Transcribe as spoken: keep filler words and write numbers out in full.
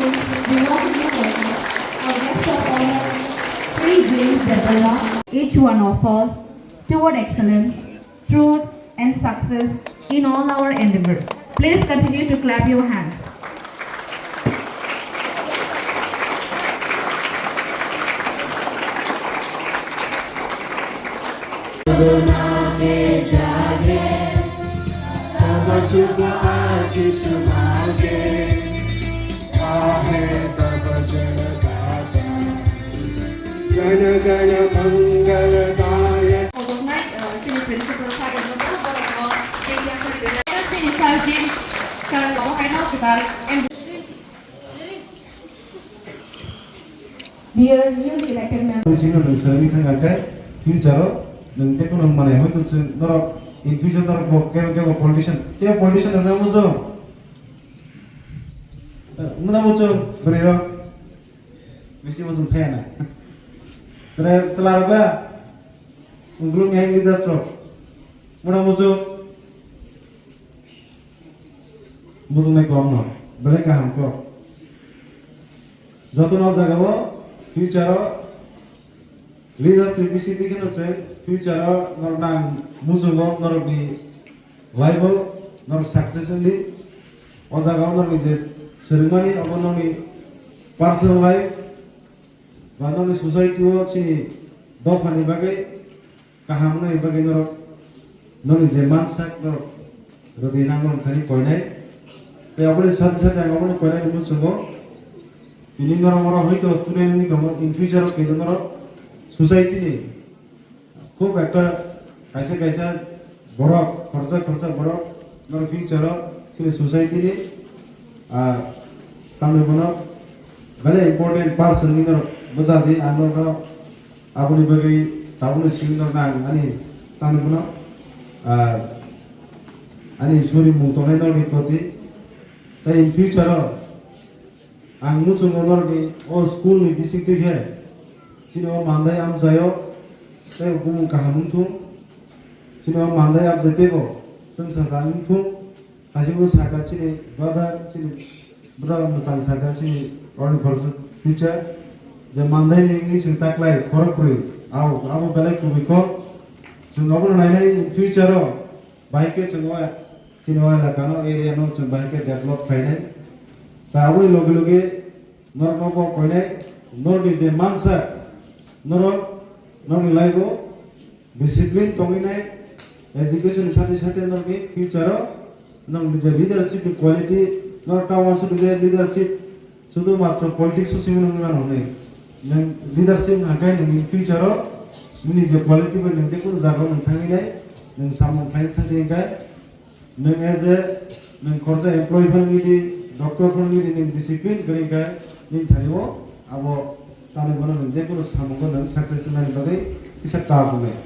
We want to welcome our guest of honor, Sri James Debbarma. Each one of us toward excellence, truth, and success in all our endeavors. Please continue to clap your hands. Khoboknai, uh, chini principal sir no borokno chini sir ji sir no haino kwtal. Dear newly elected members. Sino nung sari thang khe future o nung tei kono manai hoi to chwng norok in future norok bo kebo kebo politician, kebo politician no muchung. Muna muchung bwrwi rok. Bisi muchung thaya na. Chwla rok ba. Ungkulung yang leaders rok. Muna muchung. Muchungnai kom no. Belai kaham kok. Joto no jaga o future o leadership bisi dikhe no se future o norok nang muchungo norok ni life o norok success wngdi. O jaga o norok ni je swrwngmani abo norok ni personal life ba norok ni society o chini dopha ni bagwi kaham wngna bagwi norok, norok je mansak norok rwdi nang norok thani koinai. Tei aboni sati sati ang abono koinai ni muchungo. Tini norok oro hoi to student ni tongo, in future o khe norok society ni khub ekta kaisa kaisa borok, khoroksa khoroksa borok norok future o chini society ni, ah, tamni bono belai important person ni norok bwchadi ang norok Aboni bagwi tabukni simi norna ang ani tamni bono, ah, ani suri mung tongnai norni proti. Tei in future o ang muchungo norni o school ni bising twi khe chini o mandai amchaio tei bumung kaham wng thung. Chini o mandai amchai teibo chwngsacha wng thung. Kaisa bo saka chini brother, chini brother mwchang saka chini oroni khoroksa teacher. Je mandai ni wngwi chwng taklai khorok kwrwi, abo, abo belai kubui kok. Chwng obono nainai in future o bahai khe chwng o chini o elaka no, area no chwng bahai khe develop khlainai. Ta aboni loge loge Norokno bo koinai, norokni je mansa, norok, norokni life o discipline tongwi nai, education ni sati sati norokni future o norokni je leadership ni quality, norok ta uansuk je leadership sudu matro politics o simi nangwi mano hwnwi. Nwng leadership hwnka khe nwng in future o nini je quality bai nwng je kunu jaga o nwng thangwi nai, nwng samung khlai thangwi hwnka khe, Nwng as a, nwng khoroksa employee phano wngwi di, doctor phano wngwi di, nwng discipline kwrwi khe nini thani o abo tamni bono nwng je kunu samungo nwng success wngnani bagwi kisa kha wngnai.